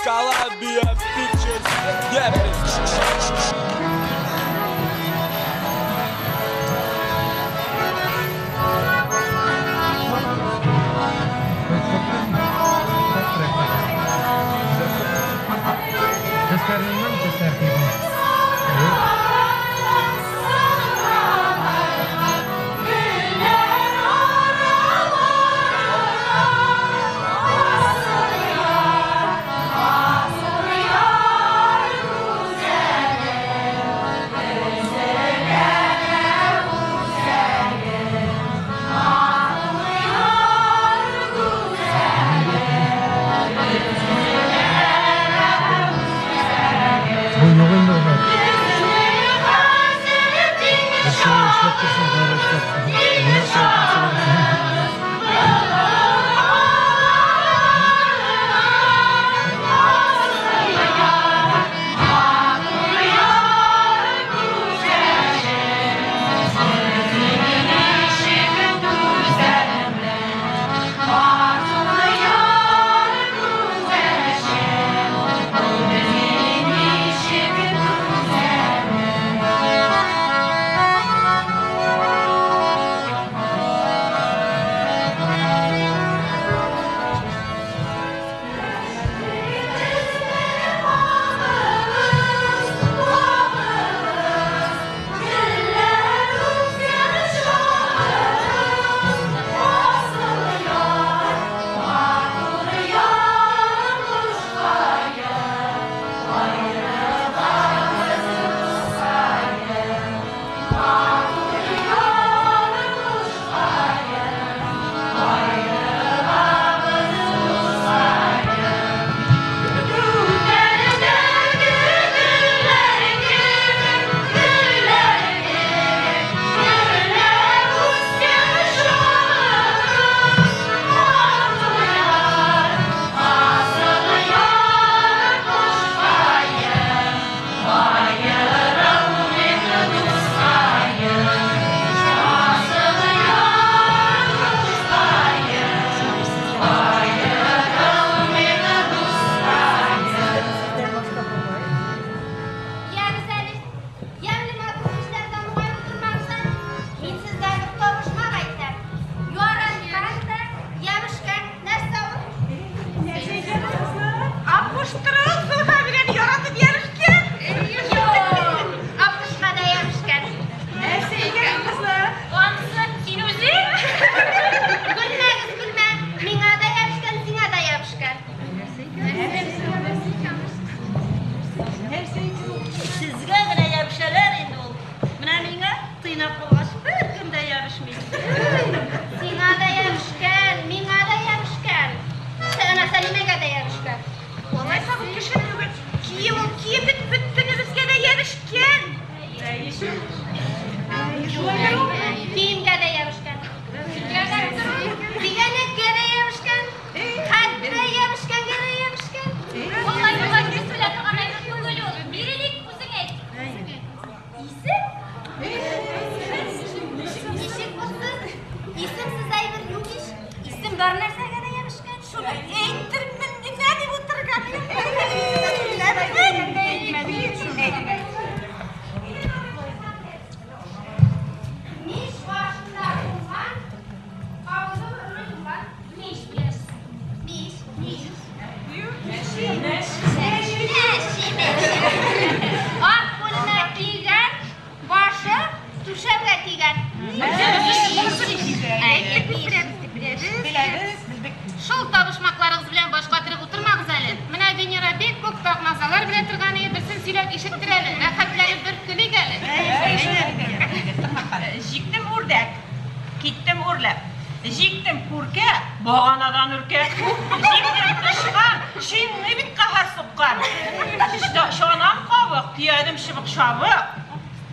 Columbia Pictures. Yeah, bitch. Шул табышмаҡларығыҙ белән баш ҡатырып ултырмағыҙ әле. Менә Венера бик күп такмазалар белә торған ине, берсен һөйләп ишеттер әле. Рәхәтләнеп бер көлик әле. Җиктем үрдәк, киттем үрләп. Җиктем күркә, баганадан үркә. Җиктем тычкан, шинны бит каһәр суккан. Чанам кабык, төядем чыбык чабык.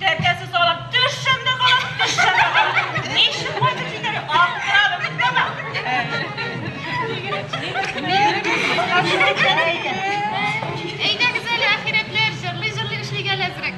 Тәркәсез алып төшәм дә калам, төшәм дә калам. Ничек кайтып җитәр? Аптырадым бит тәмам. Әйдәгез әле, ахирәтләр, җырлый-җырлый эшлик әле әзрәк.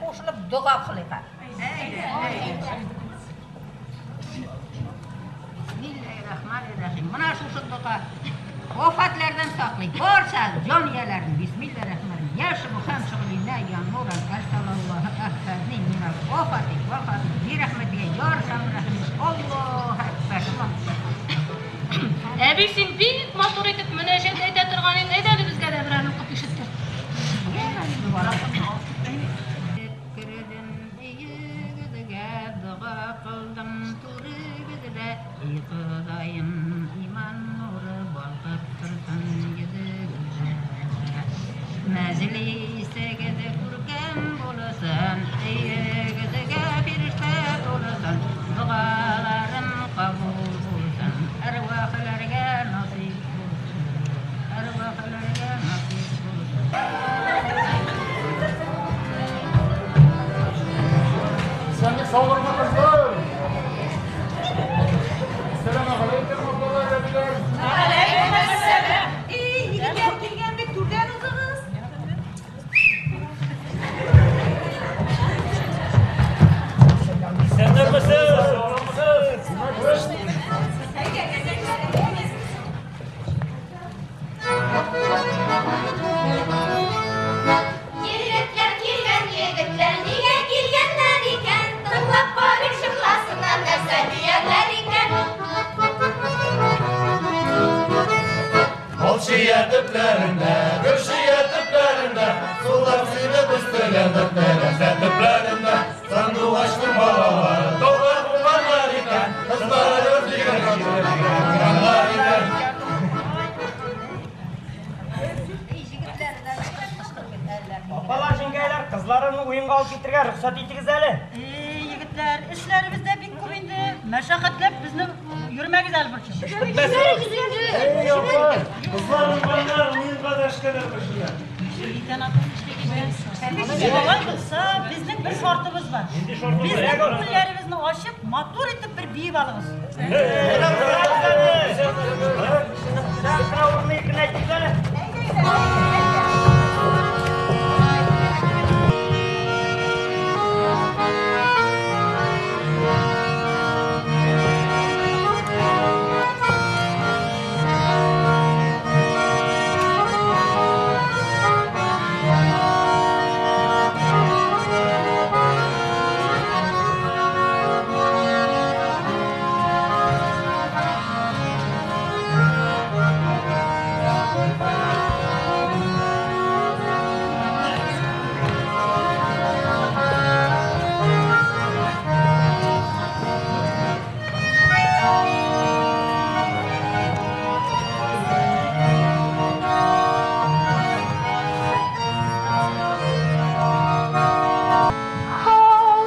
ҡушылып доға ҡылайыҡ. Бисмилләһир-рахманир-рахим. Мына шушы доға афәтләрҙән саҡлай. Барса жан эйәләрен бисмилләһир-рахманир-рахим. Яшыбу хамшығылина януран әсәлаллаһы әхфәзни минал афәти вәл хати бирәхмәтиһи я архамар рахимин. Аллаһу әкбәр. Әбей, син бик матур итеп мөнәҗәт әйтә торган идең. Әйҙә әле беҙгә лә берәр уҡып ишеттер. Керҙем өйөгөҙгә, доға ҡылдым түрегеҙҙә. Эй Хоҙайым, иман нуры балҡып торһон йөҙөгөҙҙә. Мәжлисегеҙ күркәм булһын, өйөгөҙгә фирештә тулһын, доғаларым ҡабул булһын, әруахларга насип булһын, әруахларга насип булһын. Исәнлек саулармы, кызлар? Әссәламү галәйкүм, апалар, әбиләр. Эй, егетләр килгән бит, түрҙән уҙығыҙ. Исәнлек саулармысыз? Егетләр килгән, егетләр нигә килгәннәр икән? Тыңлап карыйк шыпласыннан нәрсә дигәннәр икән. Ал чия төпләрендә, гөл чия төпләрендә, сулар сибеп үстергән тәрәзә төпләрендә, сандугачның балалары таулар кунганнар икән, кызлары дигән кунганнар икән. Эй, егетләр, Апалар, җиңгәйләр, кызларымны уенга алып китергә рөхсәт итегез әле. Эй, егетләр, эшләребез дә бик күп инде. Мәшәкатьләп безне йөрмәгез әле борчып. Эй, апа, кызлар уңганнар, уенга да эшкә кершеләр. Алай булса, безнең бер шартыбыз бар. Безнең күңелләребезне ачып, матур итеп бер биеп алыгыз. Сәхнә урыны иркенәйтегез әле.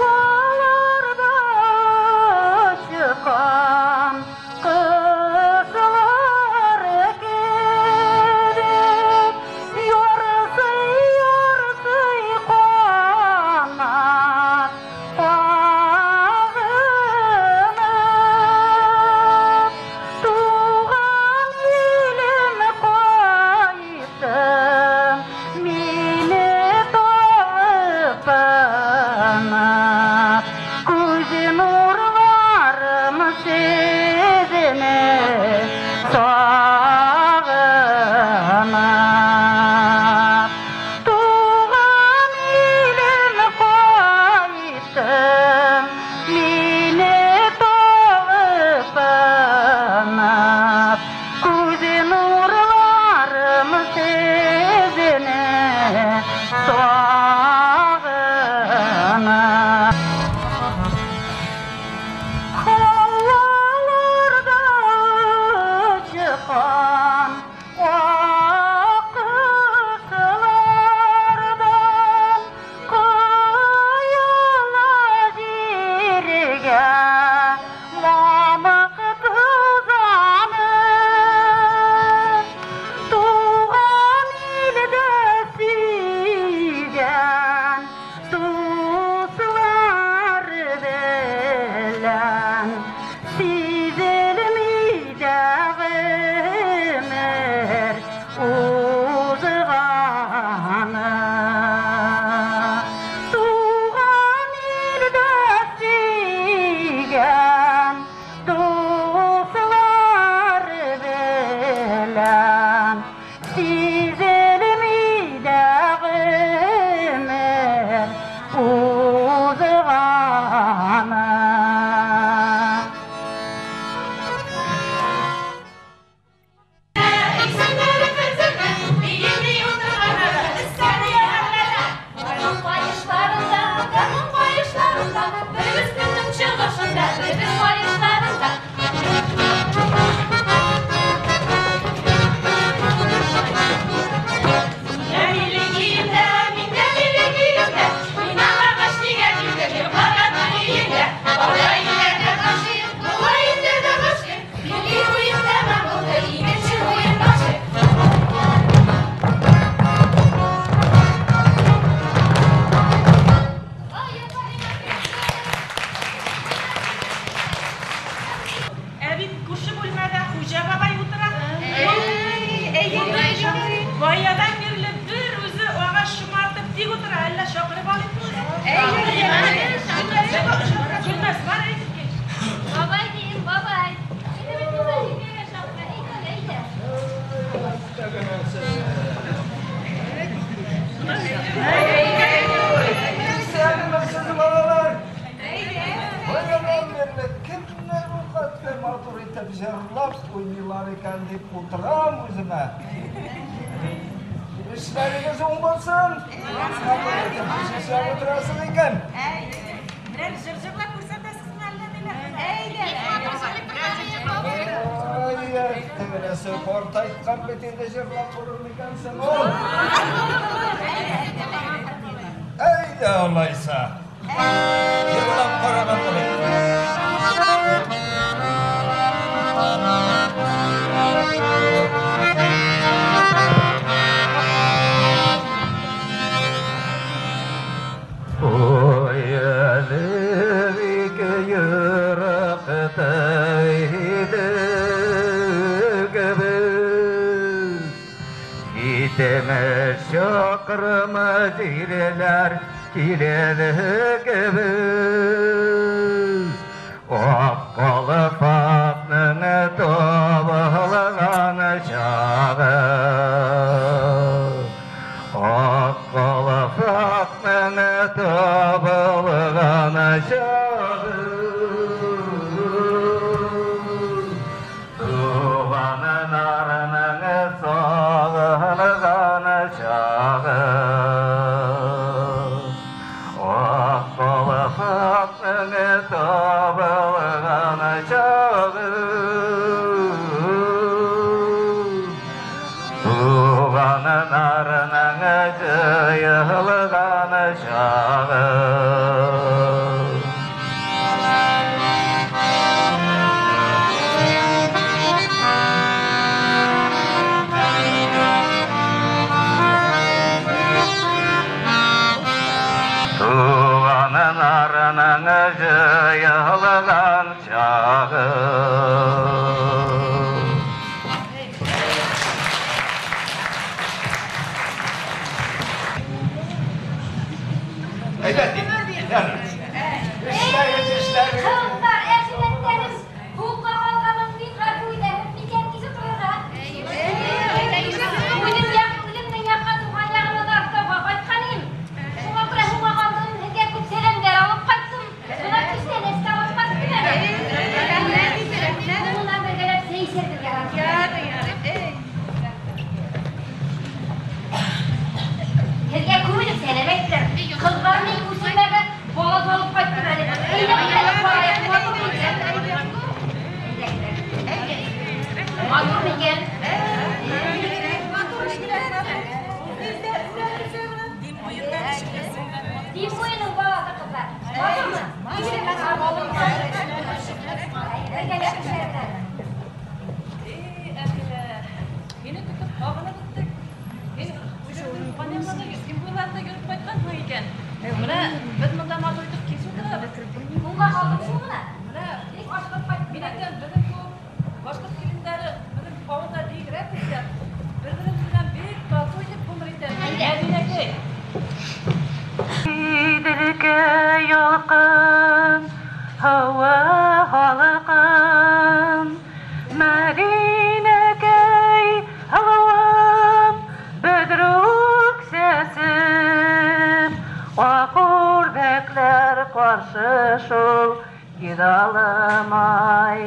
Һауаларҙа сыҡҡан ҡошлар кебек, ярсый-ярсый ҡанат ҡағынып, тыуған илем ҡайттым, мине талпынып, күҙ нурларым һеҙҙе сағынып, тыуған илем ҡайттым, мине талпынып, күҙ нурларым һеҙҙе сағынып. итеп җырлап уйныйлар икән дип утырам үземә. Эшләрегез уң булсын. Матур итеп чәчәк утырасың икән. Берәр җыр җырлап күрсәтәсезме әллә ниләр? Ай, тегенесе картайткан бит инде җырлап булыр микәнсең ул? Әйдә алайса. Җырлап караган булыйк. Ой, әле бик еракта идек без. Җитмеш чакрым җирләр килдек без. Ак калфакның табылган чагы. Ак калфакның табылган чагы. Туганнарның сагынган чагы. Ак калфакның табылган чагы. Туганнарның җыелган чагы. Туганнарның җыелган чагы. Әйбәт инде. Ярар. Эшләгез, эшләгез. Кызлар, әҗәләтләрем, һуңга калганын бик гафу итәсез микән кисеп торырга? Үзем як, үземнең якка туган ягыма Нарктауга кайткан идем. Шуңа күрә һуңга калдым, һеҙгә күп сәламдәр алып кайттым. Бына күстәнәс тә алып кайттым әле. Һуңынан бергәләп сәй эсәрбеҙ ярар. Һеҙгә күңелем сәләм әйттеләр. Ҡыҙҙар мин үсемәгә балаҫ алып ҡайттым әле. Әйҙә, әйҙә, ҡарайыҡ, матур микән? Матур микән? Дим буйының балаҫы ҡыҙҙар. Матурмы? Бергәләп эшләрбеҙ әле. Эй, Әхилә, һине көтөп һағынып бөттөк. Һин үҙеңдең туған яҡларҙа, Дим буйларында йөрөп ҡайтҡанһың икән. Бына беҙ бында матур итеп кис ултырабыҙ. Һуңға ҡалдым шул ғына. Бына Бик ашығып ҡайттым. мин әйтәм, беҙҙең кеүек башҡорт килендәре беҙҙең ауылда бигерәк үҫә. Бер-беребеҙ менән бик татыу итеп ғүмер итәбеҙ. Мәҙинәкәй. Иделгә ялҡын, һауа һалҡын, Мәҙинәкәй һылыуым, бөҙрүк сәсем, Аҡ үрҙәкләр ҡаршы шул йөҙалымай.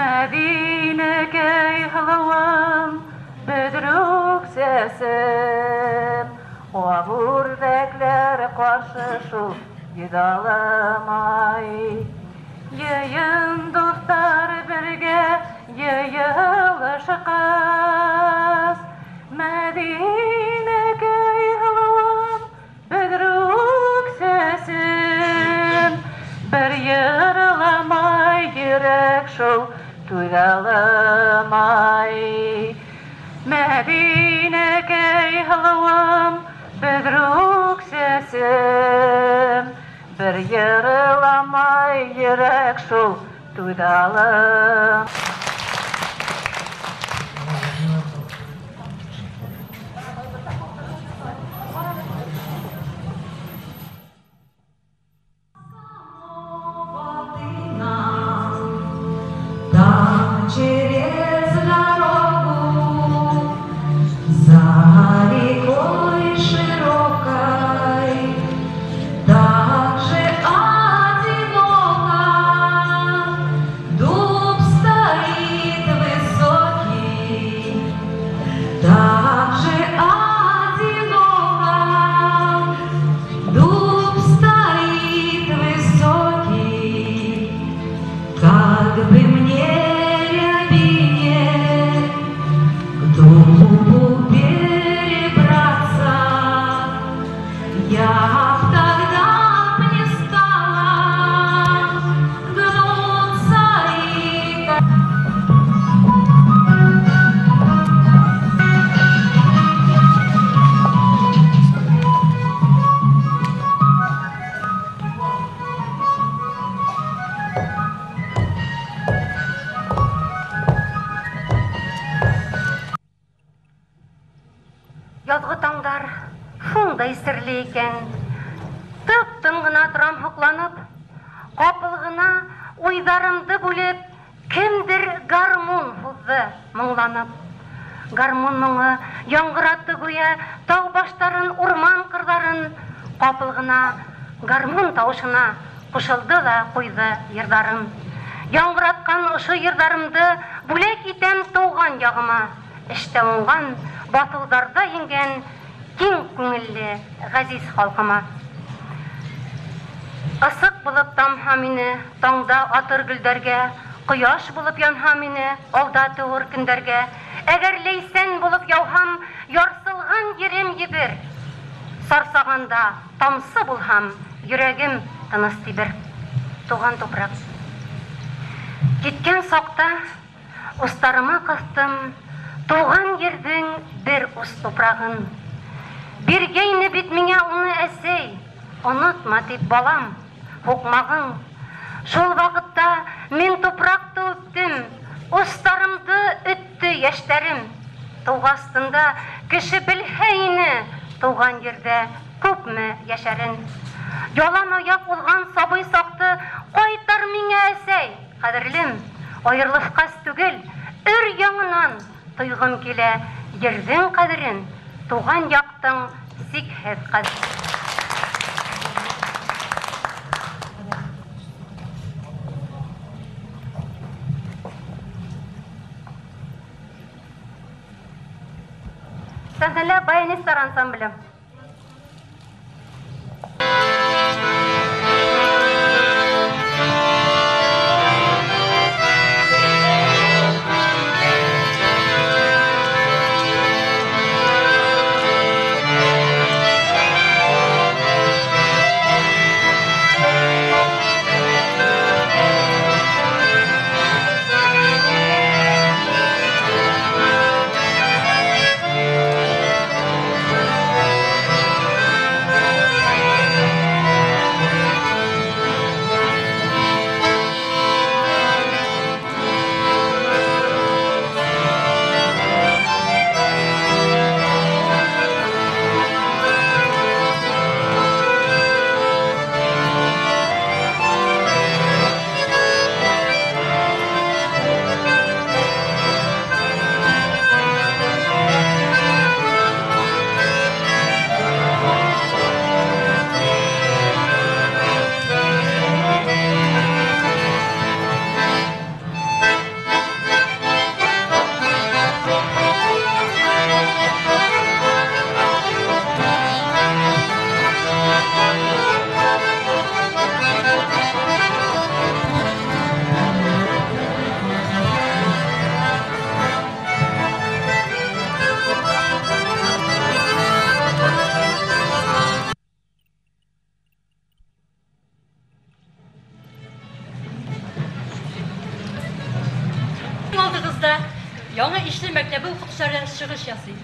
Мәҙинәкәй һылыуым, бөҙрүк сәсем, Аҡ үрҙәкләр ҡаршы шул йөҙалымай. Йыйын дуҫтар бергә йыйылышҡас, Мәҙинәкәй һылыуым, бөҙрүк сәсем, Бер йырламай йөрәк шул түҙә алмай. Мәҙинәкәй һылыуым, бөҙрүк сәсем, Бер йырламай йөрәк шул түҙә алмай. Там через дорогу, за рекой широкой, так же одиноко дуб стоит. күңелле икән. Тып-тын ғына торам һоҡланып, ҡапыл ғына уйҙарымды бүлеп, кемдер гармун һуҙҙы моңланып. Гармун моңо яңғыратты гүйә тау баштарын, урман ҡырҙарын. Ҡапыл ғына гармун тауышына ҡушылды ла ҡуйҙы йырҙарым. Яңғыратҡан ошо йырҙарымды бүләк итәм тыуған яғыма. Эштә уңған, баҫыуҙарҙа еңгән киң күңелле ғәзиз халҡыма. Ысыҡ булып тамһа мине таңда атыр гөлдәргә, ҡояш булып янһа мине алда тыуыр көндәргә. Әгәр ләйсән булып яуһам, ярсылған ерем ебер. Сарсағанда тамсы булһам, йөрәгем тыныс тибер. Туған тупраҡ. Киткән саҡта устарыма ҡыҫтым тыуған ерҙең бер ус тупрағын. Биргәйне бит миңә уны әсәй, онотма тип балам, һуҡмағың. Шул ваҡытта мин тупраҡты үптем, устарымды өттө йәштәрем. Тыуғастында кеше белһә ине, тыуған ерҙә күпме йәшәрен. Ялан аяҡ уҙған сабый саҡты ҡайтар миңә әсәй, ҡәҙерлем. Айырылышҡас түгел, өр яңынан тойғом килә ерҙең ҡәҙерен, тыуған яҡтың сикһеҙ ҡәҙерен. Сәхнәлә баянистар ансамбле. Яңа Ишле мәктәбе укытучылары чыгыш ясый.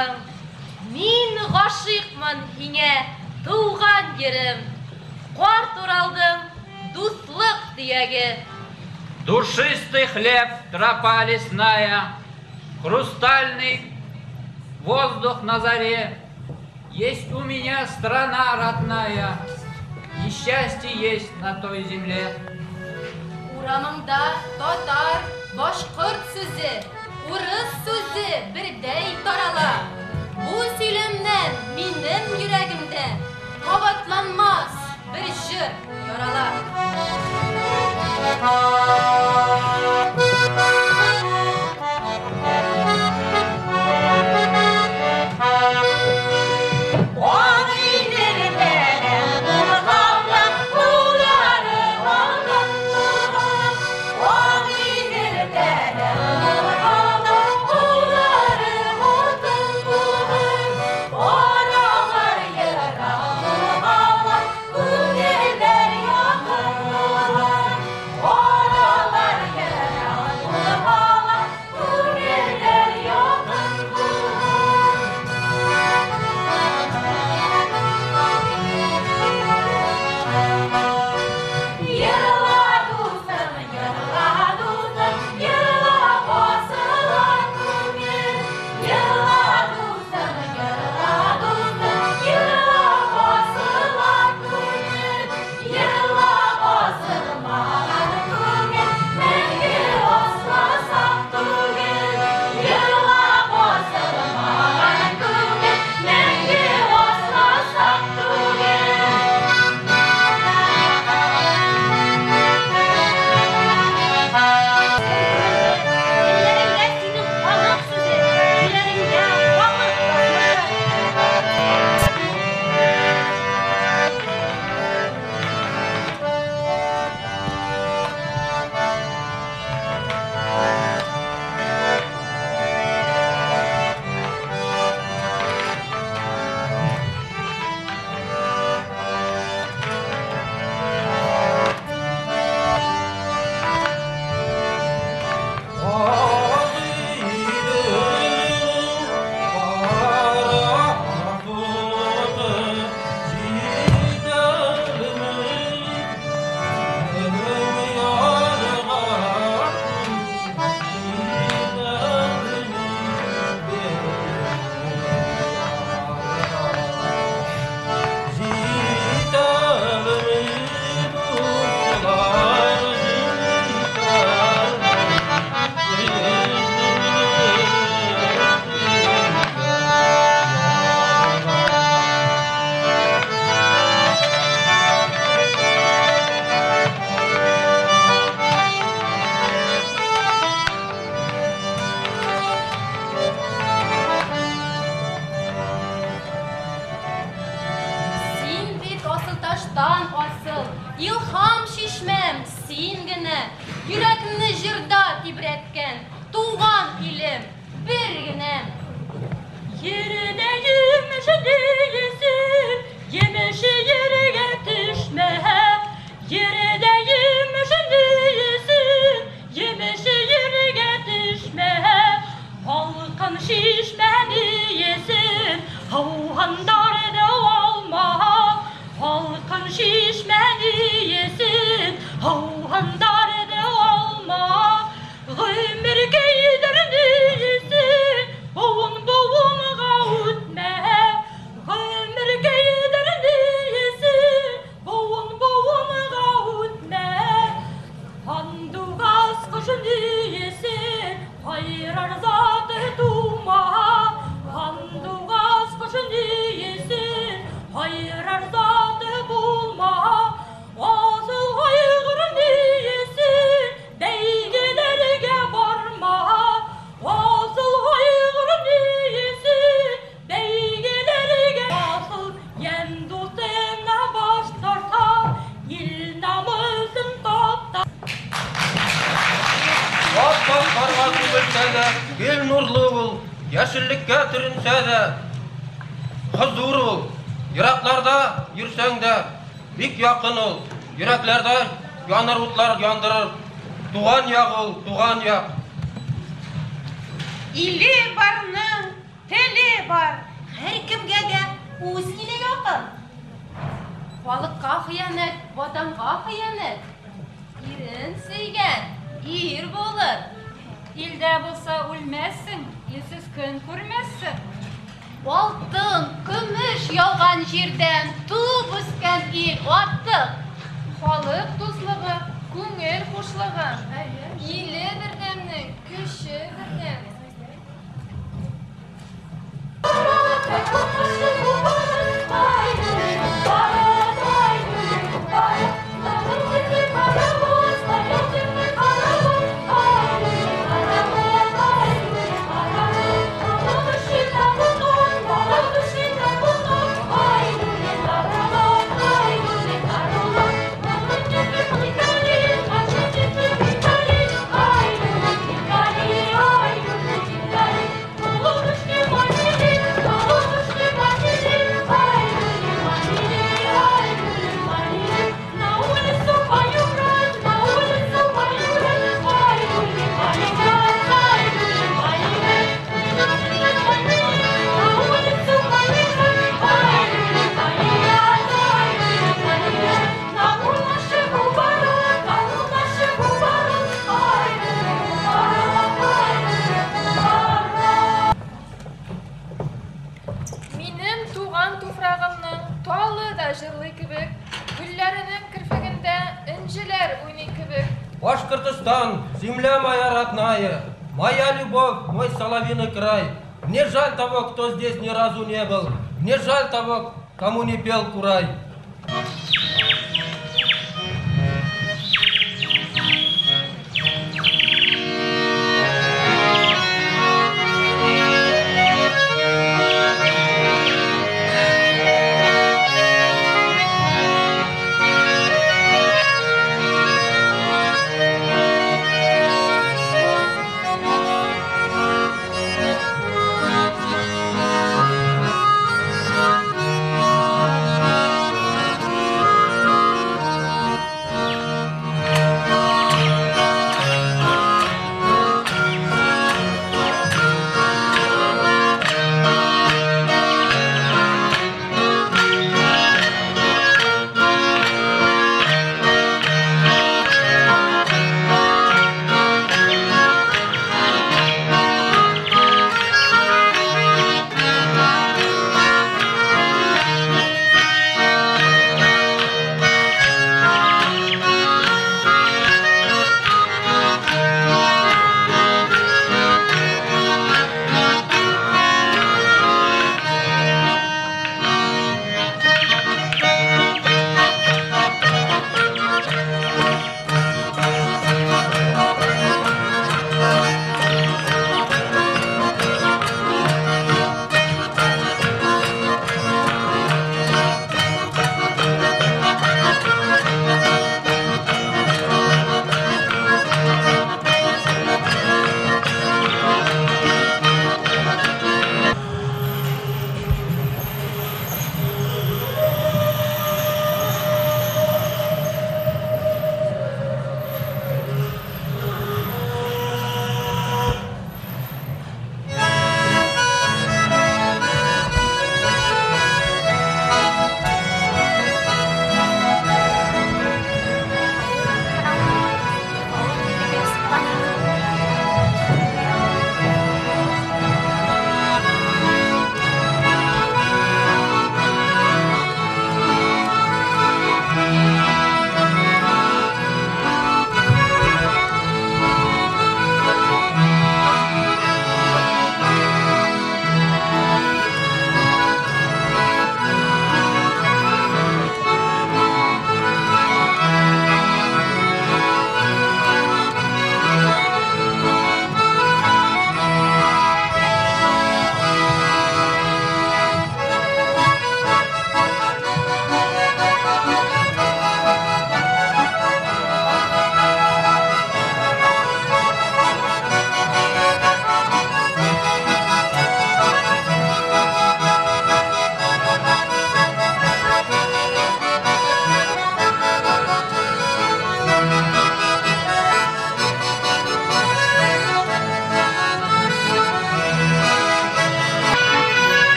ягың. Мин гашыйкмын һиңә, туган ерем. Карт Уралдың дуслык төяге. Душистый хлеб, тропа лесная, хрустальный воздух на заре. Есть у меня страна родная, и счастье есть на той земле. Урамыңда татар, башкорт сүзе, урыс сүзе бердәй тарала. Бу сөйләмнән минем йөрәгемдә кабатланмас бер җыр ярала. Гел нурлы ул, яшеллеккә төренсә дә, хозур ул. Еракларда йөрсәң дә, бик якын ул. Йөрәкләрдә яныр утлар яндырыр. Туган як ул, туган як. Иле барның теле бар. Һәркемгә дә үз иле якын. Халыкка хыянәт, ватанга хыянәт. Ирен сөйгән ир булыр. Илдә булса үлмәссең, илсез көн күрмәссең. Алтын, көмөш яуган җирдән туып үскән ил артык. Халык дуслыгы, күңел хушлыгы. Иле бердәмнең көче бердәм. Минем туган туфрагымның талы да җырлый кебек, гөлләренең керфегендә энҗеләр уйный кебек. Башкортостан, земля моя родная, моя любовь, мой соловьиный край. Мне жаль того, кто здесь ни разу не был, мне жаль того, кому не пел курай.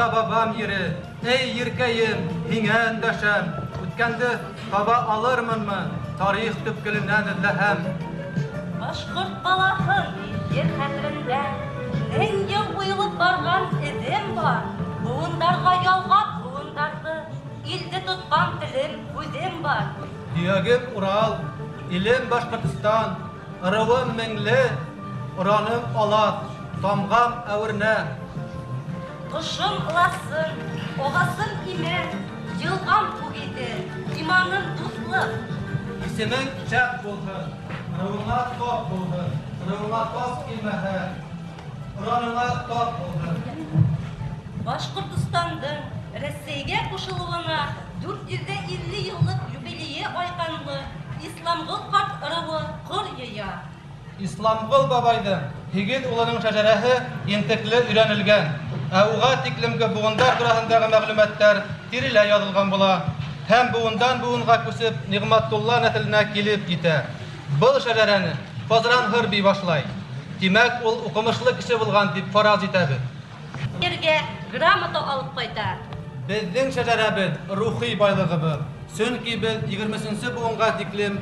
Ата-бабам ере, эй еркәйем, һиңә өндәшәм. Үткәнде таба алырмынмы, тарих төпкөлөнән эҙләһәм. Башҡорт балаһын ер хәтерендә мең йыл уйылып барған эҙем бар. Быуындарға ялғап быуындарҙы, илде тотҡан телем, һүҙем бар. Төйәгем Урал, илем Башҡортостан, ырыуым Меңле, ураным Алат, тамғам Әүернә. Ҡошом ыласын, ағасым имән, йылғам Күгиҙел, иманым дуҫлыҡ. Исемең шәп булһын, ырыуыңа тап булһын, ырыуыңа тап килмәһә, ураныңа тап булһын. Башҡортостандың Рәсәйгә ҡушылыуына 450 йыллыҡ юбилейы айҡанлы Исламғол ҡарт ырыуы ҡор йыя. Исламғол бабайҙың 8 улының шәжәрәһе ентекле өйрәнелгән. Ә уға тиклемге быуындар тураһындағы мәғлүмәттәр тирелә яҙылған була һәм быуындан быуынға күсеп Ниғмәтулла нәҫеленә килеп етә. Был шәжәрәне Фазранһыр бий башлай. Тимәк, ул уҡымышлы кеше булған тип фараз итәбеҙ. Ергә грамота алып ҡайта. Беҙҙең шәжәрәбеҙ рухи байлығыбыҙ. Сөнки беҙ 23-нсе быуынға тиклем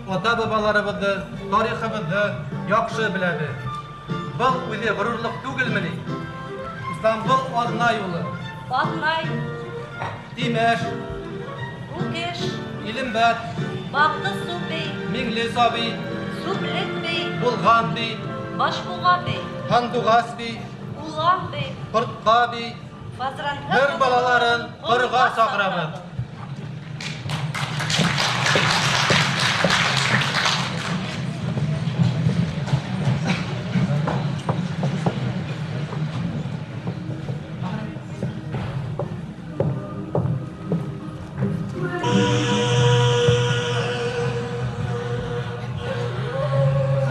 ата-бабаларыбыҙҙы, тарихыбыҙҙы яҡшы беләбеҙ. Был үҙе ғорурлыҡ түгелме ни? Исламғол Аҙнай улы. Аҙнай. Тимәш. Үкеш. Илембәт. Баҡты Субей. Миңле Сабый. Сүплек бей. Булған бей. Башбуға бей. Һандуғас бей. Улан бей. Ҡортҡа бей. Фазранһыр Бер балаларын ҡорға саҡырабыҙ.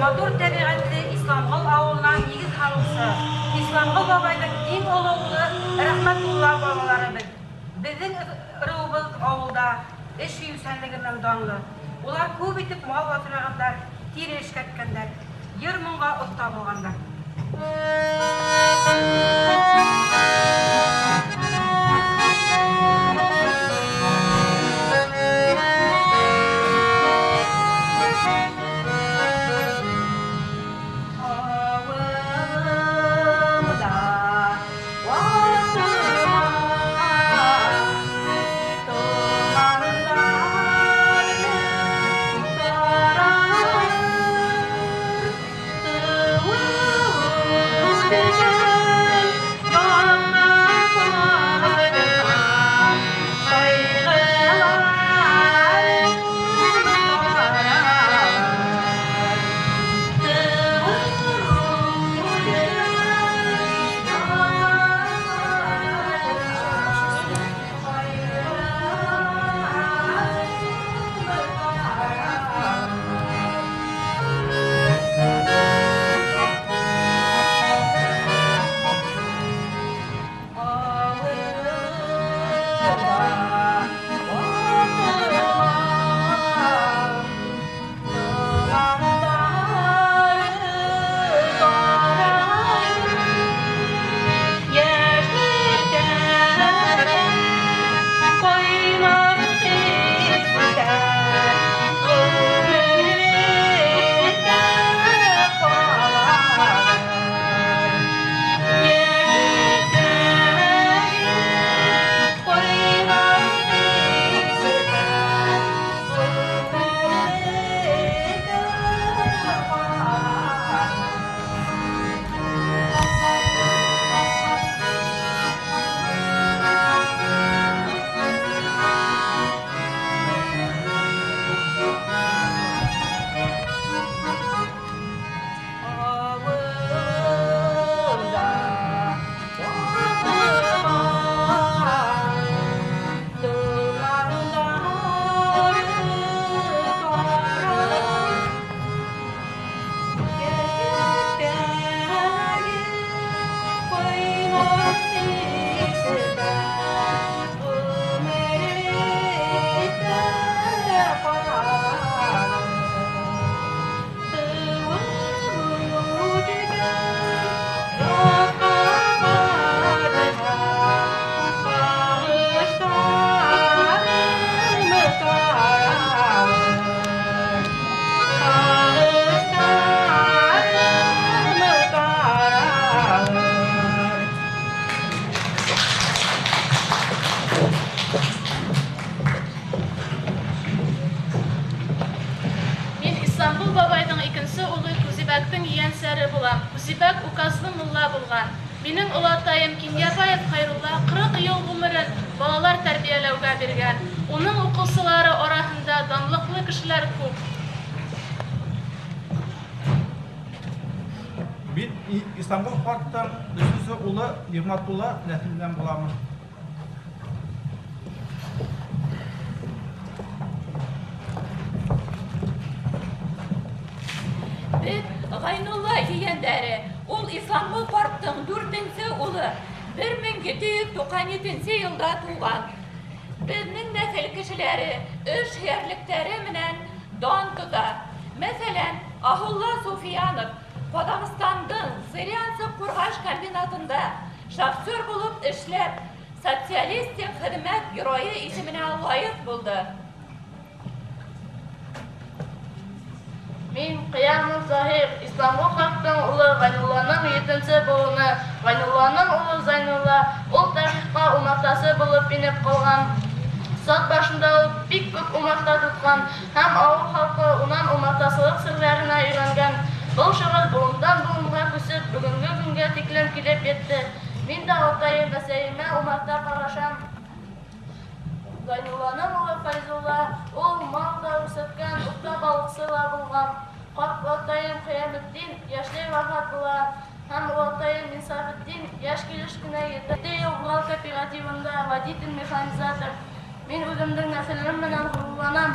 Матур тәбиғәтле Исламғол ауылына нигеҙ һалыусы Исламғол бабайҙың иң оло улы Рәхмәтулла бабаларыбыҙ. Беҙҙең ырыуыбыҙ ауылда эш һөйөүсәнлеге менән данлы. Улар күп итеп мал аҫрағандар, тире эшкәрткәндәр, йыр-моңға оҫта булғандар. Woo! Бигрәк указлы мулла булған. Минең олатайым Кинйәбаев Хәйрулла 40 йыл ғүмерен балалар тәрбиәләүгә биргән. Уның уҡыусылары араһында данлыҡлы кешеләр күп. Мин Исламғол ҡарттың өсөнсө улы Ниғмәтулла нәҫеленән буламын. Беҙ Ғайнулла ейәндәре, ул Исламғол ҡарттың дүртенсе улы, 1797 йылда тыуған. Беҙҙең нәҫел кешеләре эш һөйәрлектәре менән дан тота. Мәҫәлән, Аһулла Суфиянов Ҡаҙағстандың Зырянсыҡ ҡурғаш комбинатында шофер булып эшләп, социалистик хеҙмәт геройы исеменә лайыҡ булды. Мин Ҡиямов Заһир, Исламғол ҡарттың улы Ғайнулланың етенсе быуыны. Ғайнулланың улы Зайнулла, ул тарихҡа умартасы булып инеп ҡалған. Сат башында ул бик күп умарта тотҡан һәм ауыл халҡы унан умартасылыҡ серҙәренә өйрәнгән. Был шөғөл быуындан быуынға күсеп, бөгөнгө көнгә тиклем килеп етте. Мин дә атайым, әсәйемә умарта ҡарашам. Ғайнулланың улы Фәйзулла, ул мал да үрсеткән, оҫта балыҡсы ла булған. Ҡарт атайым Ҡиәметдин йәшләй вафат була, һәм олатайым Инсафетдин йәш килеш кенә 7 йыл Урал кооперативында водитель-механизатор. Мин үҙемдең нәҫелем менән ғорурланам.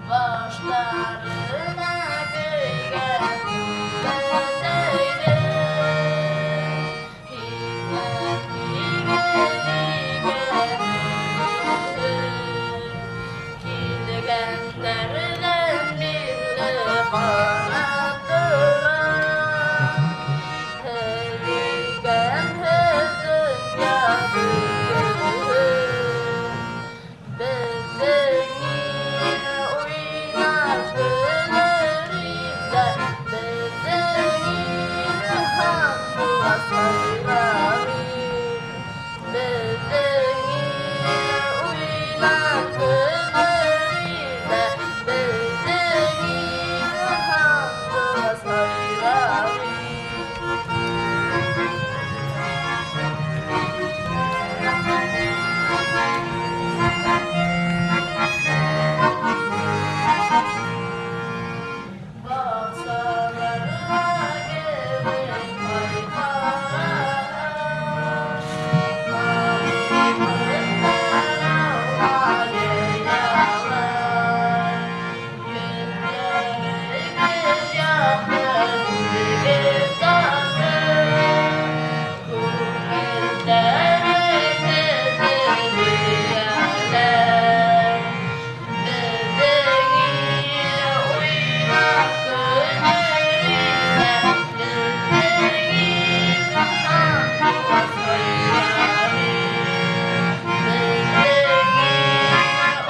Баштарына көйгән күҙҙе, хикмәт килгәндәрҙән бирле ҡарап торам. Һеҙ донъя бөтөр, беҙҙең ил уйнап көлөр илдә, беҙҙең ил һандуғас һайрар ил. Беҙҙең ил уйнап көлөр илдә, беҙҙең ил һандуғас һайрар ил. Баҡсаларға кебек ай ҡараған, матур алма йыялар. Йөҙҙәрегеҙ яҡты, күҙегеҙ татлы, күңелдәрегеҙ һөйәләр. Беҙҙең ил уйнап көлөр илдә, беҙҙең ил һандуғас һайрар ил. Беҙҙең ил уйнап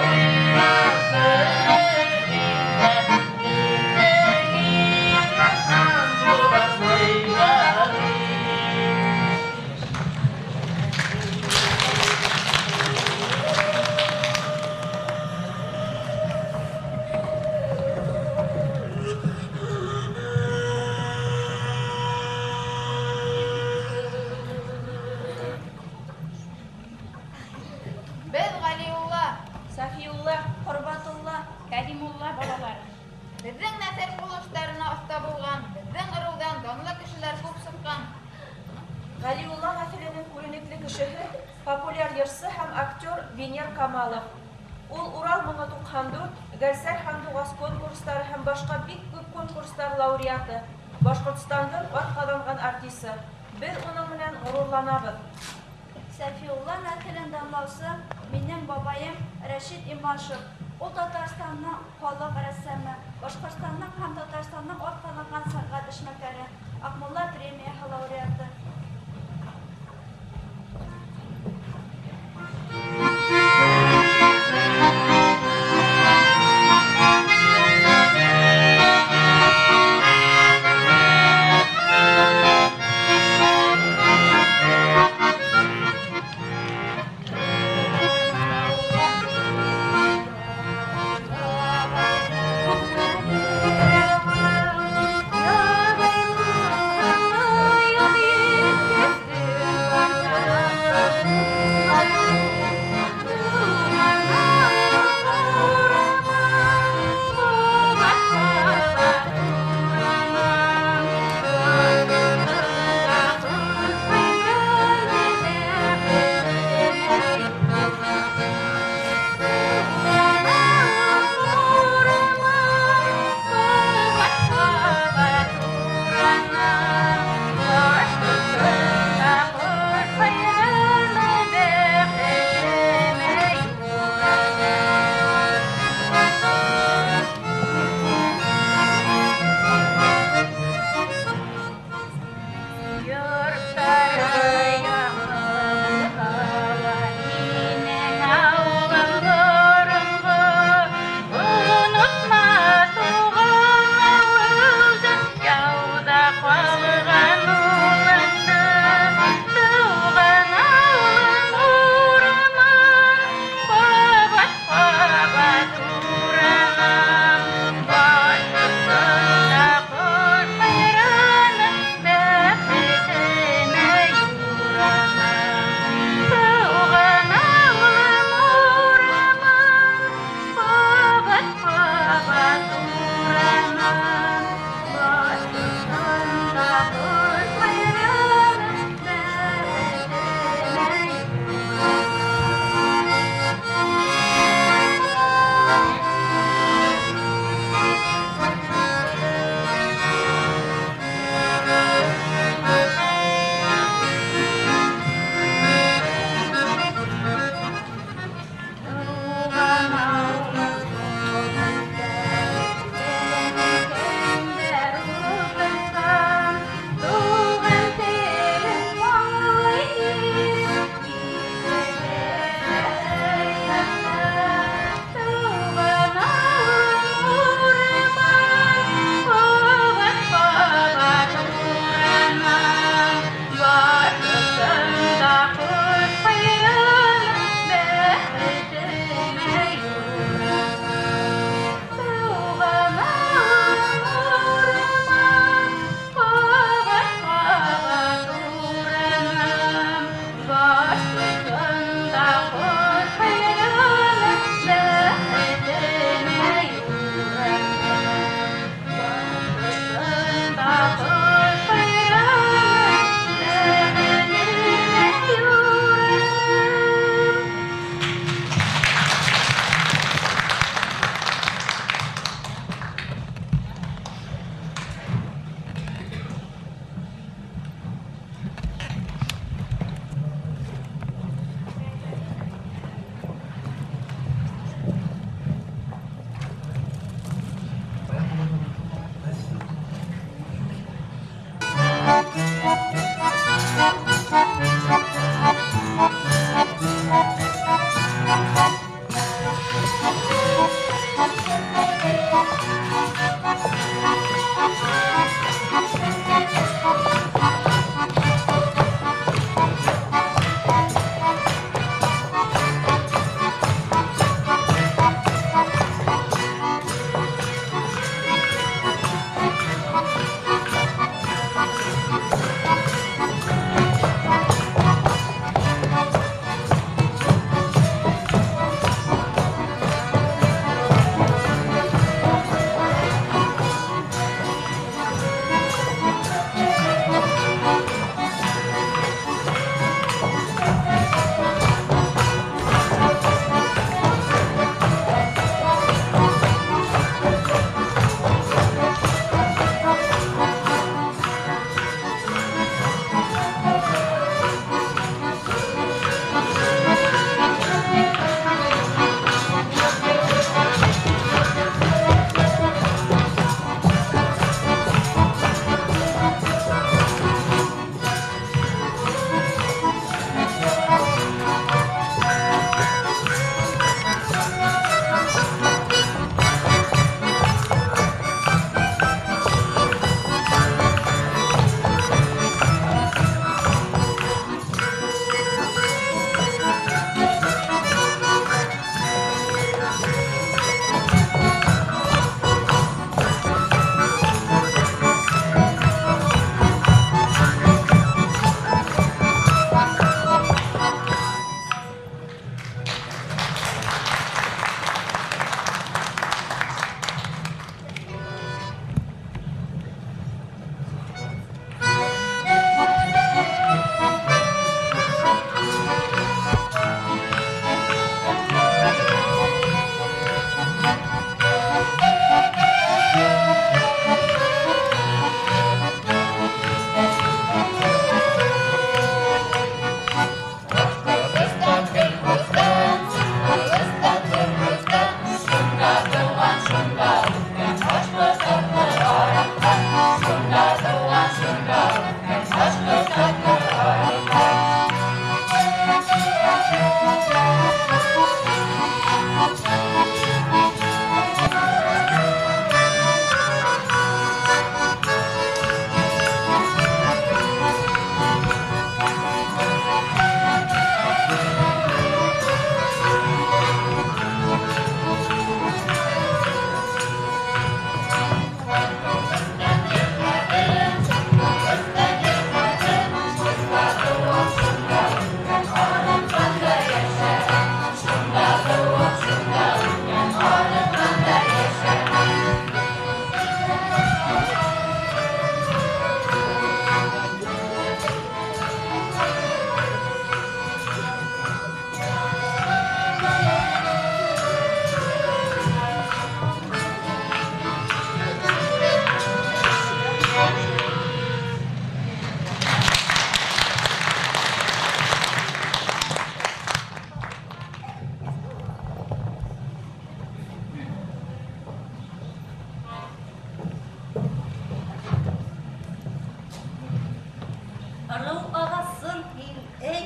көлөр илдә, беҙҙең ил һандуғас һайрар ил. Беҙ Ғәлиулла, Сафиулла, Ҡорбатулла, Кәримулла балалары. Беҙҙең нәҫел ҡул эштәренә оҫта булған, беҙҙең ырыуҙан данлы кешеләр күп сыҡҡан. Ғәлиулла нәҫеленең күренекле кешеһе популяр йырсы һәм актер Венер Камалов. Ул Урал моңо 94, Гәлсәр һандуғас конкурстары һәм башҡа бик күп конкурстар лауреаты, Башҡортостандың атҡаҙанған артисы. Беҙ уның менән ғорурланабыҙ. Сәфиулла нәҫелен данлаусы минең бабайым Рәшит Имашев. Ул Татарстандың халыҡ рәссамы, Башҡортостандың һәм Татарстандың атҡаҙанған сәнғәт эшмәкәре, Аҡмулла премияһы лауреаты. Thank you.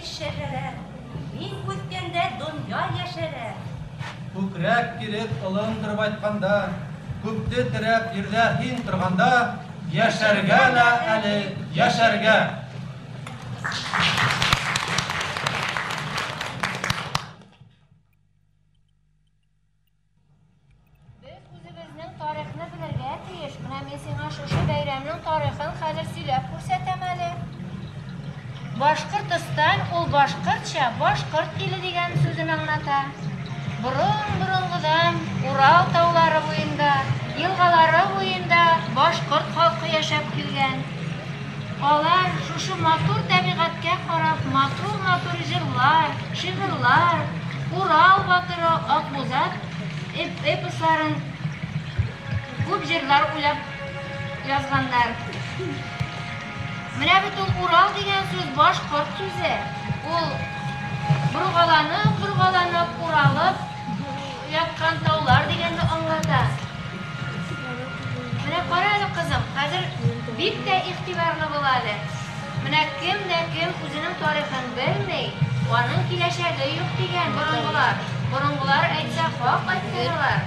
Үҫкәс шәжәрә, мин үҫкәндә донъя йәшәрә. Күкрәк киреп ылым тырбайтҡанда, күпте терәп ерҙә һин торғанда, йәшәргә лә әле, йәшәргә! Беҙ үҙебеҙҙең тарихны белергә тейеш. Бына мин сиңа шушы бәйрәмнең тарихын хәҙер сөйләп күрһәтәм әле. Башҡортостан ул башҡортса башҡорт иле тигән сүҙен аңлата. Борон-боронғоҙан Урал таулары буйында, йылғалары буйында башҡорт халҡы йәшәп килгән. Алар шушы матур тәбиғәткә ҡарап матур-матур йырлар, шиғырлар, Урал батыры, Аҡбуҙат эпосларын күп йырлар уйлап яҙғандар. Менә бит ул Урал тигән сүҙ башҡорт сүҙе. Ул борғаланып, борғаланып, уралып ятҡан таулар тигәнде аңлата. Менә ҡара әле, ҡыҙым, хәҙер бик тә иғтибарлы бул әле. Менә кем дә кем үҙенең тарихын белмәй, уның киләсәге юҡ тигән боронғолар. Боронғолар әйтсә, хаҡ әйткән алар.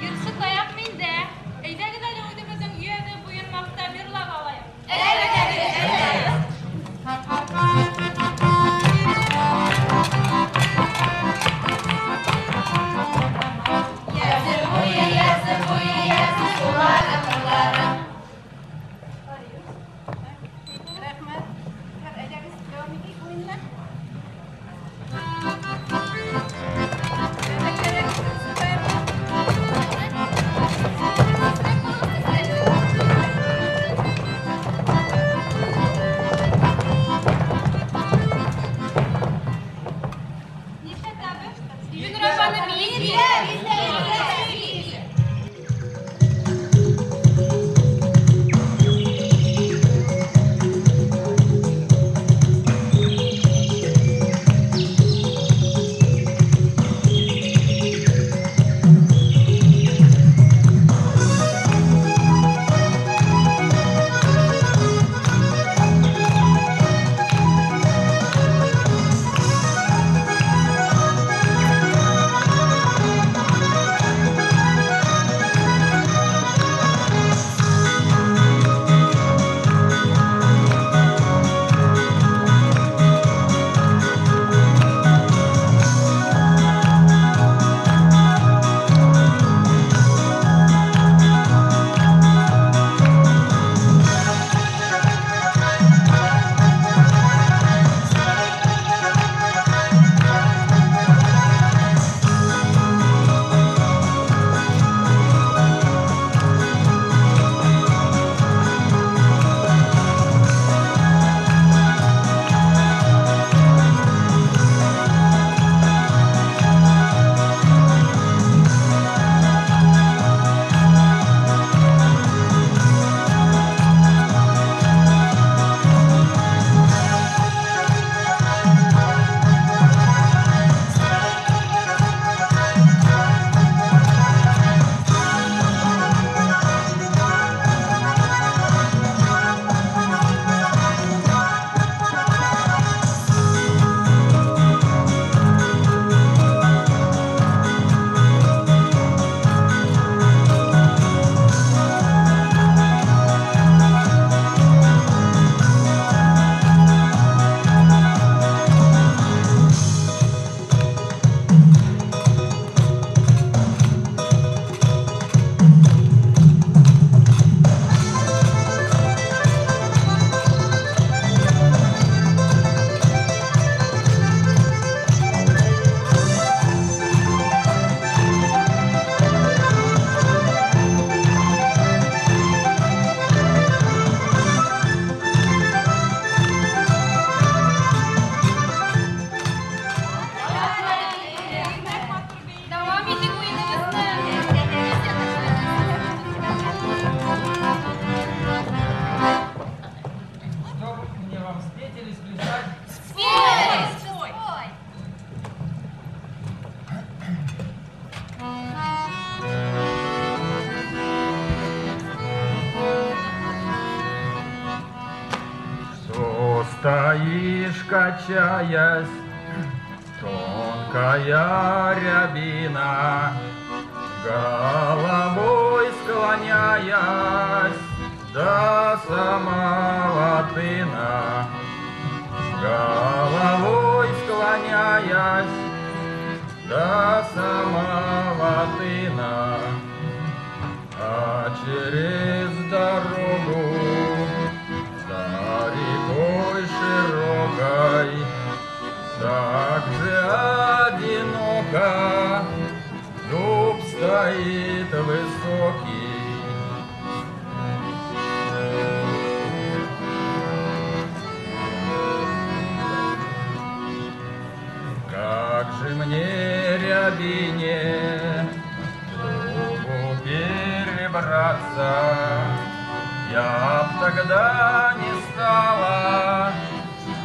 Йырсы таяҡ миндә. Әйҙәгеҙ әле үҙебеҙҙең өйәҙе буйын маҡтап йырлап алайыҡ. Стоишь, качаясь, тонкая рябина, головой склоняясь до самого тына. Головой склоняясь до самого тына. А через дорогу за рекой широкой так же одиноко дуб стоит высокий. Как же мне, рябине, дубу перебраться, я б тогда не стала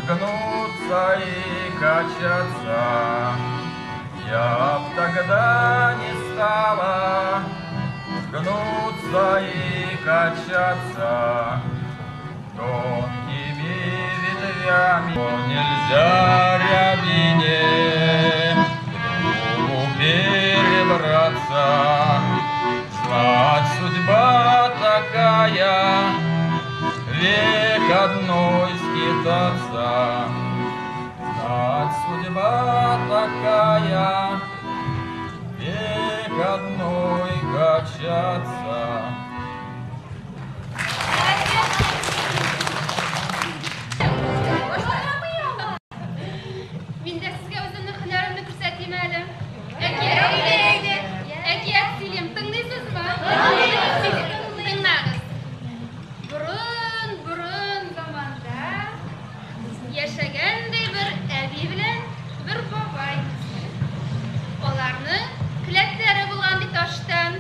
гнуться и качаться. Я б тогда не стала гнуться и качаться. Тонкими ветвями нельзя рябине к дубу перебраться. Знать судьба такая, век одной скитаться. Знать судьба такая, век одной качаться. Мин дә сезгә үземнең һөнәремне күрсәтим әле. Әкият сөйлим. Тыңлыйсызмы? Тыңлагыз. Борын-борын заманда яшәгән ди бер әби белән бер бабай. Аларның келәтләре булган ди таштан.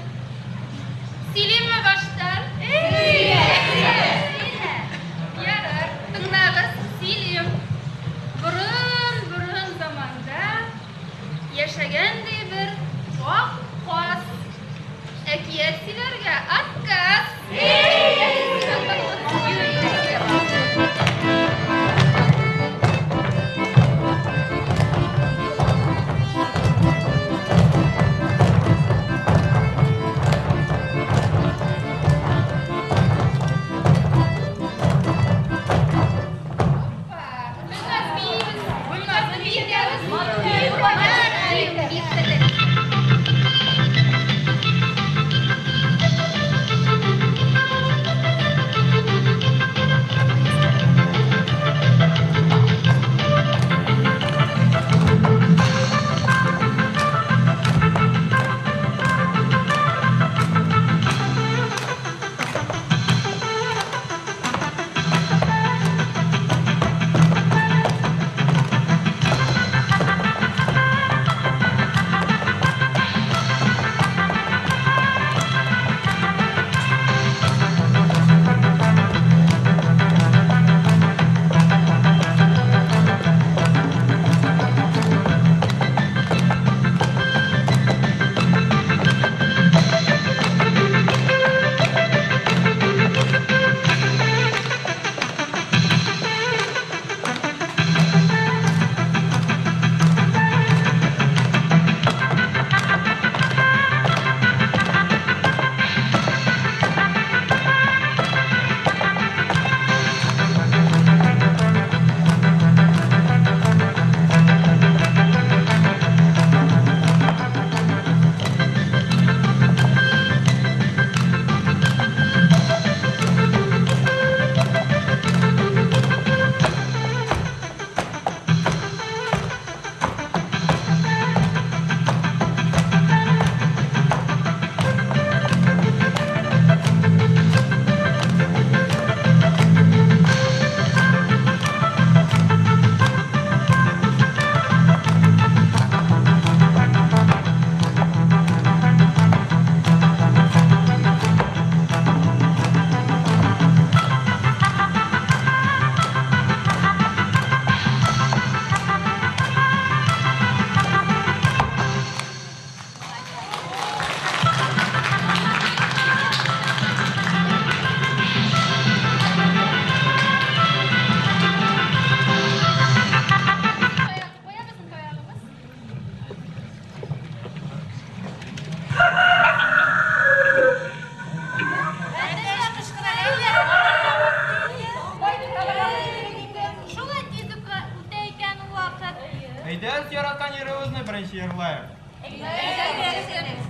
Әйдәгез яраткан йырыбызны беренче йырлайык. Әйдәгез.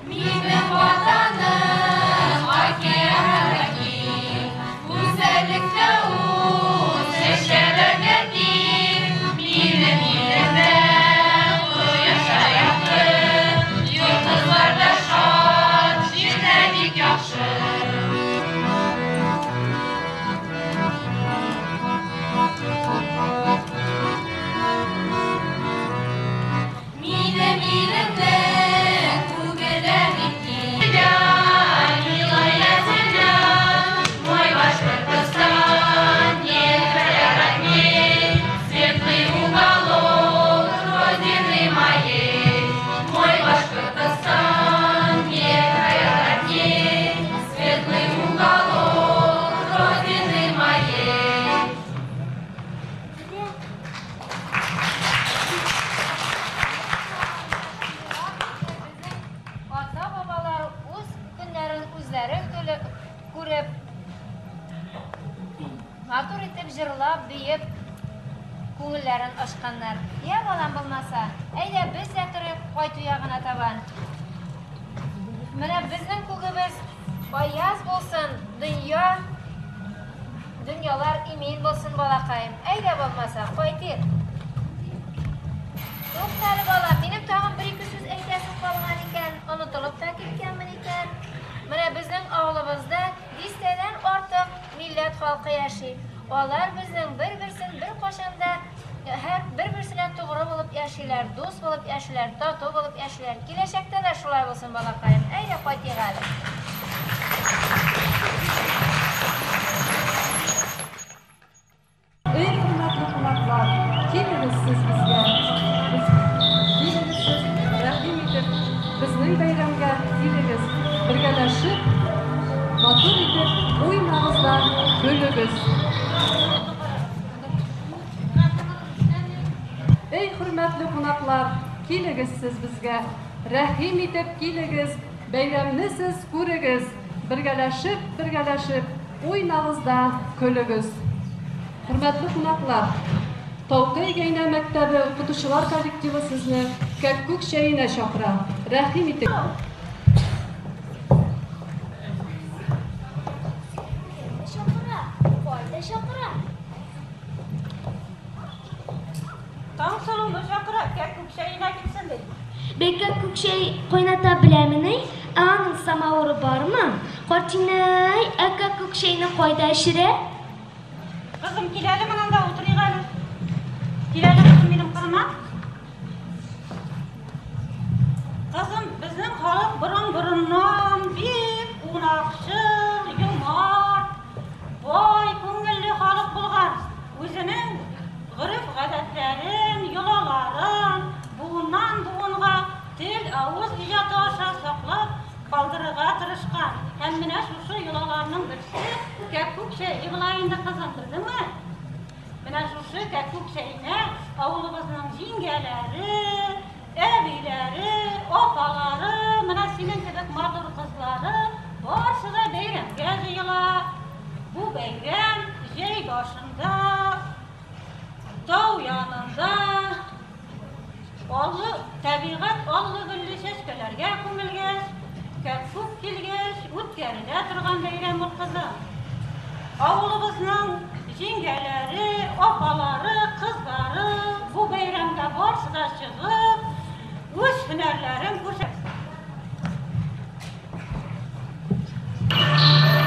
Минем ватаным океанга киң, гүзәллектә ул чәчәләргә тиң. Минем илемдә кояш та якты, йолдызлар да шат, җир дә бик яхшы. Минем илемнең күге дә бик киң. Милая земля, мой Башкортостан, нет края родней, светлый уголок родины моей. Мой Башкортостан, нет края родней, светлый уголок родины моей. Ата-бабалар үз көннәрен үзләре күреп, матур итеп җырлап, биеп, күңелләрен ачканнар. Я балам булмаса, әйдә без дә торыйк кайту ягына табан. Менә безнең күгебез аяз булсын, дөнья, дөньялар имин булсын, балакаем. Әйдә булмаса, кайтыйк. Тукта әле, балам, минем тагын бер-ике сүз әйтәсем калган икән, онытылып та киткәнмен икән. Менә безнең авылыбызда дистәдән артык милләт халкы яши. Алар безнең бер-берсен беркайчан да һәр бер-берсенә тугры булып яшиләр, дус булып яшиләр, тату булып яшиләр. Киләчәктә дә шулай булсын, балакаем. Әйдә кайтыйк әле. Эй, хөрмәтле кунаклар, килегез сез безгә. Килегез сез, рәхим итеп, безнең бәйрәмгә килегез. Бергәләшеп, матур итеп уйнагыз да көлегез. Эй, хөрмәтле кунаклар, килегез сез безгә. Рәхим итеп килегез, бәйрәмне сез күрегез. Бергәләшеп, бергәләшеп уйнагыз да көлегез. Хөрмәтле кунаклар, Таукай Гәйнә мәктәбе укытучылар коллективы сезне кәккүк чәенә чакыра. Рәхим итегез. Чакыра, кайда чакыра? Таңсылуны чакыра, кәккүк чәенә килсен ди. Бәй кәккүк чәй кайната беләмени? Ә аның самавыры бармы? Картинәй, ә кәккүк чәйне кайда эчерә? Кызым, кил әле монда утырыйк әле. Кил әле кызым минем кырыма. Кызым, безнең халык борын-борыннан бик кунакчыл, юмарт, бай күңелле халык булган. Үзенең гореф-гадәтләрен, йолаларын буыннан-буынга тел, авыз иҗаты аша саклап калдырырга тырышкан. Һәм менә шушы йолаларның берсе кәккүк чәе була инде, кызым, белдеңме? Менә шушы кәккүк чәенә авылыбызның җиңгәләре, әбиләре, апалары, менә синең кебек матур кызлары барысы да бәйрәмгә җыела. Бу бәйрәм җәй башында, тау янында, аллы табигать аллы-гөлле чәчкәләргә күмелгәч, кәккүк килгәч, үткәрелә торган бәйрәм ул, кызым. Авылыбызның җиңгәләре, апалары, кызлары бу бәйрәмгә барысы да чыгып, үз һөнәрләрен күрсәтә. Thank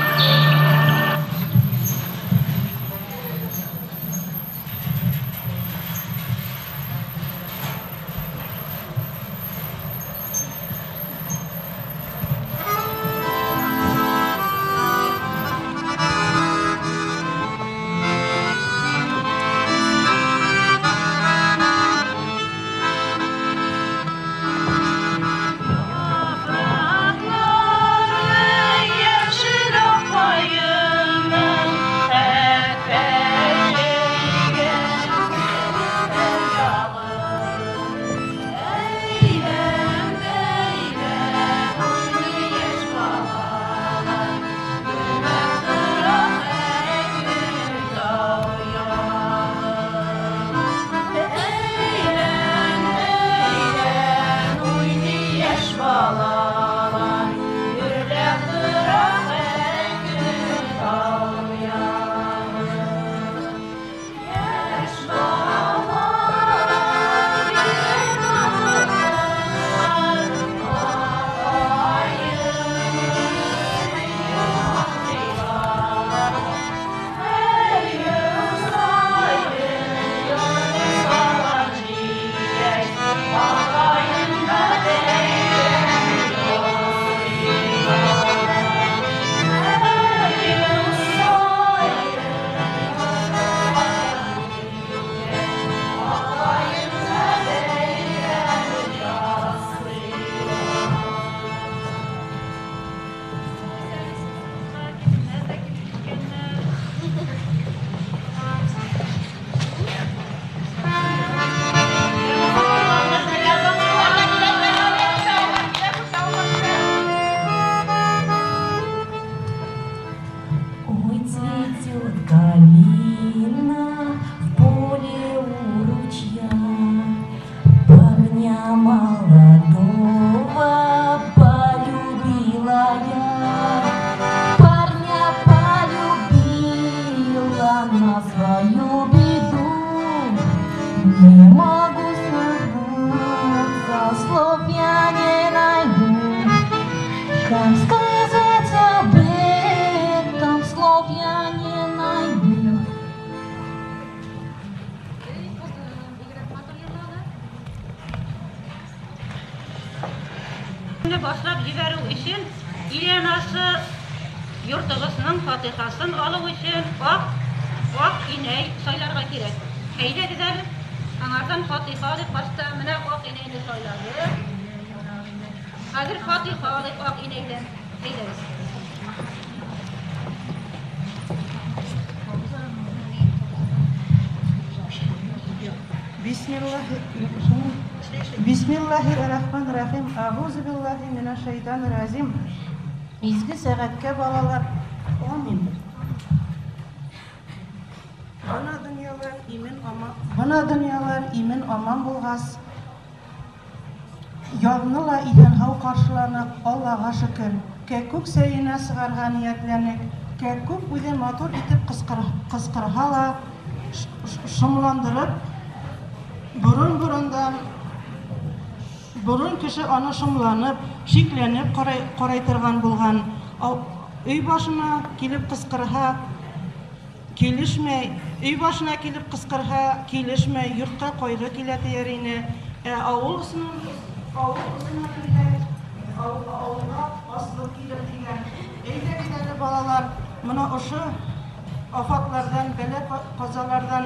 Малина в поле у ручья, парня молодого полюбила я. Парня полюбила на свою беду. Не могу сознаться, слов я не найду. Как сказать об этом, слов я не найду. Башлап ебәреү өсөн ил-анасы йортоғоҙҙоң фатихасын алыу өсөн аҡ инәй сайларға кәрәк. Әйҙәгеҙ әле, аңарҙан фатиха алып, башта менә аҡ инәйне сайланыҡ. Хәҙер фатиха алып аҡ инәйҙән. Әйҙәгеҙ. Бисмиллахир-рахманир-рахим. Ағузу биллахи минаш-шайтанир-ражим. Изге сәғәткә балалар. Амин. Бына донъялар имен аман, бына донъялар имен аман булғас, яҙны ла иҫән-һау ҡаршыланыҡ, Аллаға шөкөр. Кәкүк сәйенә сығарға ниәтләнек. Кәкүк үҙе матур итеп ҡысҡырһа ла, шомландырып, борон кеше аны шомланып, шикләнеп ҡарай торған булған. Өй башына килеп ҡысҡырһа, килешмәй, өй башына килеп ҡысҡырһа, килешмәй, йортҡа ҡайғы килә тиер ине. Ә ауыл осона килһә, ауылға аслыҡ килер тигән. Әйҙәгеҙ әле, балалар, бына ошо афатларҙан, бәлә-ҡазаларҙан,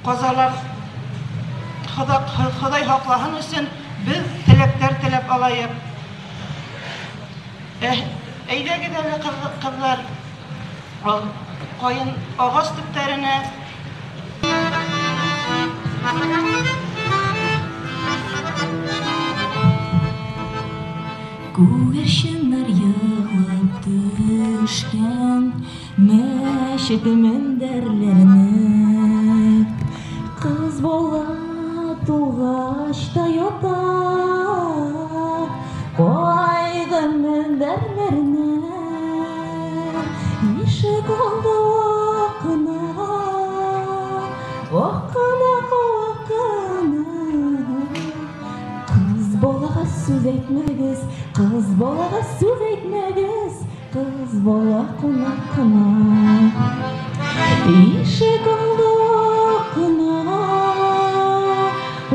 ҡазалар Хоҙай һаҡлаһын өсөн беҙ теләктәр теләп алайыҡ. Әйҙәгеҙ әле, ҡыҙҙар, ҡайын ағас төптәренә. Күгәрсеннәр йығылып төшкән мәчет мендәрләренә. Ҡыҙ бала туғас та ята ҡайғы мендәрләренә. Ишек алды ваҡ ҡына, ваҡ ҡына, ваҡ ҡына. Ҡыҙ балаға сүҙ әйтмәгеҙ, ҡыҙ балаға сүҙ әйтмәгеҙ, ҡыҙ бала ҡунаҡ ҡына. Ишек алды ваҡ ҡына,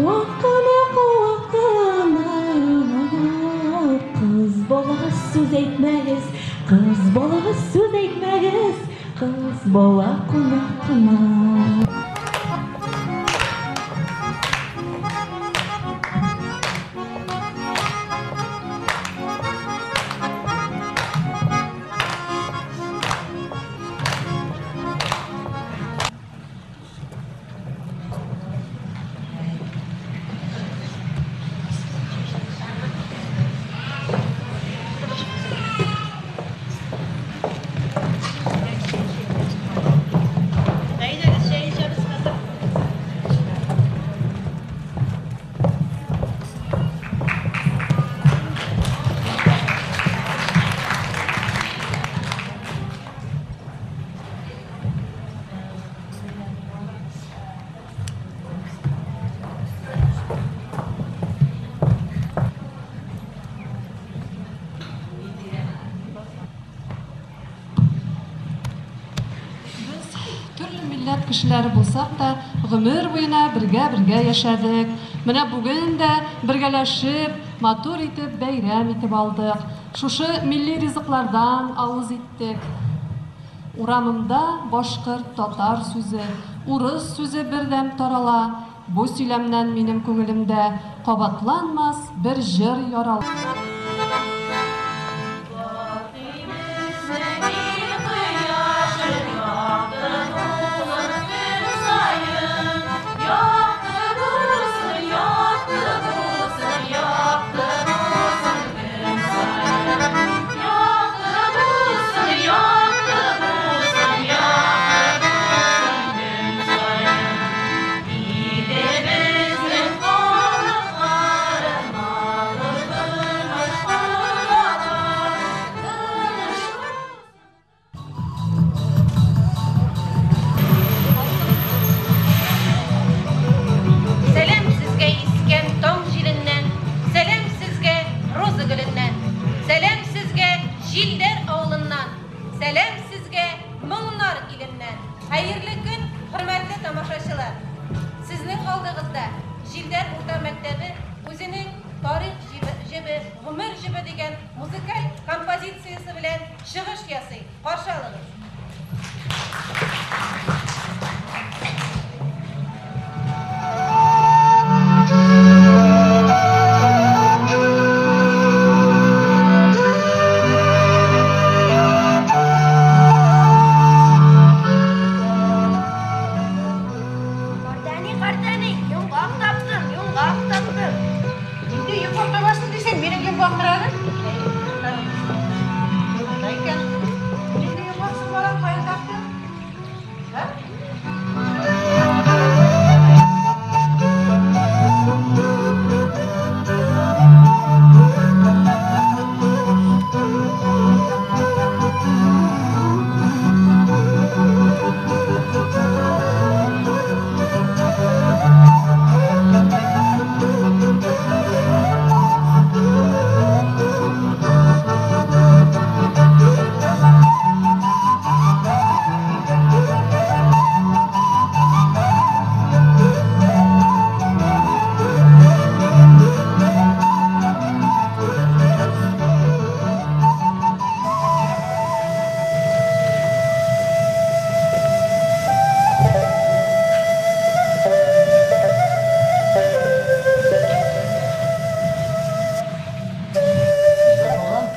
ваҡ ҡына, ваҡ ҡына. Ҡыҙ балаға сүҙ әйтмәгеҙ, ҡыҙ балаға сүҙ әйтмәгеҙ, ҡыҙ бала ҡунаҡ ҡына. Әйҙәгеҙ, сәй эсәбеҙ хәҙер. Төрлө милләт кешеләре булһаҡ та, ғүмер буйына бергә-бергә йәшәнек. Менә бүген дә бергәләшеп, матур итеп бәйрәм итеп алдыҡ. Шушы милли ризыҡларҙан ауыҙ иттек. Урамымда башҡорт, татар сүзе, урыҫ сүзе берҙәм тарала. Бу сөйләмнән минең күңелемдә ҡабатланмаҫ бер йыр ярала. Yaktı bulsun, yaktı bulsun, yaktı. Хәйерле көн, хөрмәтле тамашачылар. Сезнең алдыгызда Җилдәр урта мәктәбе үзенең тарих җебе, гомер җебе дигән музыкаль композициясе белән чыгыш ясый. Каршы алыгыз. Картәни, картәни, йомгак таптым, йомгак таптым. Инде йомгак табасың дисең, минең йомгак торады. Анда икән. Нинди йомгаксың, балам, каян таптың? Һа?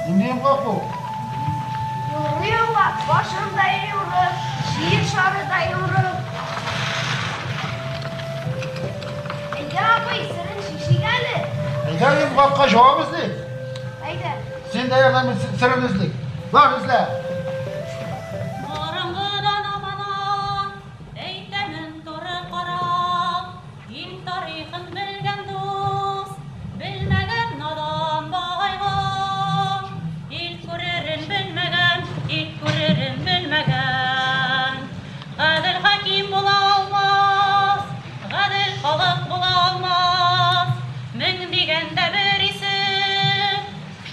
Нинди йомгак бу? Йомры йомгак, башым да йомры, җир шары да йомры. Әйдә, абый, серен чишик әле. Әйдә, йомгакка җавап эзлик. Әйдә. Син дә ярдәм ит, серен эзлик. Бар, эзлә. Борынгыдан аманат, әйтәмен туры карап, ил тарихын белгән дус, белмәгән надан байгыш. Ил күререн белмәгән, ил күререн белмәгән. Гадел хаким була алмас, гадел халык була алмас. Мең дигәндә бер исем,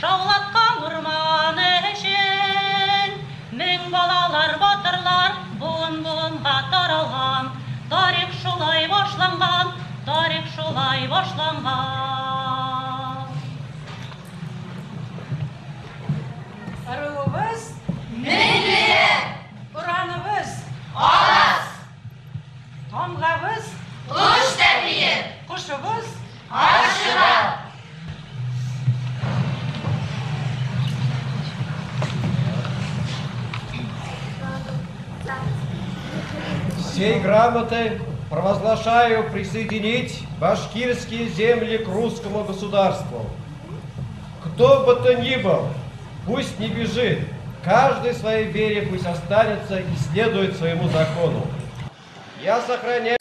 шаулаткан урман эчен. Мең балалар, батырлар, буын-буынга таралган. Тарих шулай башланган, тарих шулай башланган. Ыруыбыз Меңле! Ураныбыз Алас! Тамгабыз Кош тәпие! Кошыбыз Карчыга! Сей грамотой провозглашаю присоединить башкирские земли к русскому государству. Кто бы то ни был, пусть не бежит, каждый в своей вере пусть останется и следует своему закону. Я сохраняю...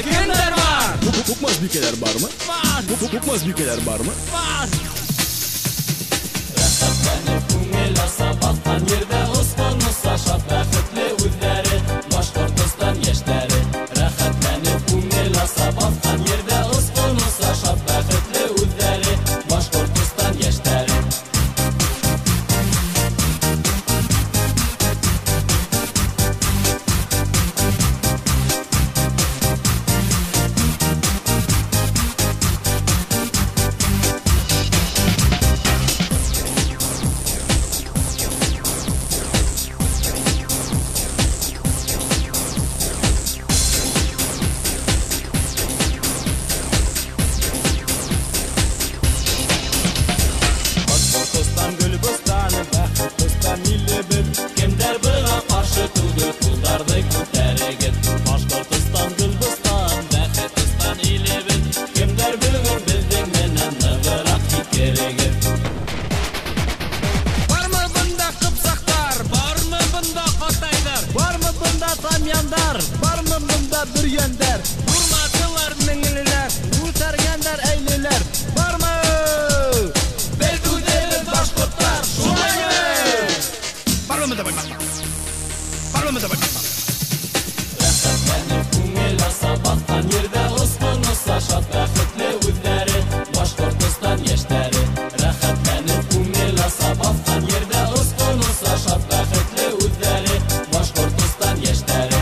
Кемдәр бар? Тукмазбикәләр бармы? Бар. Тукмазбикәләр бармы? Бар. Рәхәтләнеп күңел аса, баҫҡан ерҙә осҡон оса, шат бәхетле үҙҙәре, Башҡортостан йәштәре. Рәхәтләнеп күңел аса, баҫҡан ерҙә осҡон оса, шат бәхетле үҙҙәре, Башҡортостан йәштәре. Башҡортостан гөлбостан, бәхетстан илебеҙ. Кемдәр быға ҡаршы түгел, ҡулдарҙы күтәрегеҙ. Башҡортостан гөлбостан, бәхетстан илебеҙ. Кемдәр бөгөн беҙҙең менән нығыраҡ һикерегеҙ. Бармы бында ҡыпсаҡтар, бармы бында ҡатайҙар, бармы бында тамяндар, бармы бында бөрйәндәр, Урматылар, меңлеләр, үҫәргәндәр, әйлеләр, бармы? Беҙ үҙебеҙ башҡорттар, шулаймы? Бармы бында баймаҡтар? Бармы бында баймаҡтар? Рәхәтләнеп күңел аса, баҫҡан ерҙә осҡон оса, шат бәхетле үҙҙәре, Башҡортостан йәштәре. Рәхәтләнеп күңел аса, баҫҡан ерҙә осҡон оса, шат бәхетле үҙҙәре, Башҡортостан йәштәре.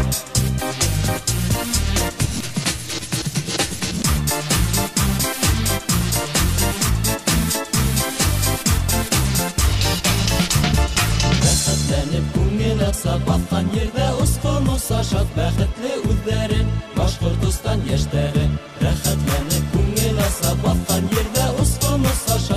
Рәхәтләнеп күңел аса, баҫҡан ерҙә осҡон оса, шат бәхетле үҙҙәре, Башҡортостан йәштәре. Рәхәтләнеп күңел аса, баҫҡан ерҙә осҡон оса, шат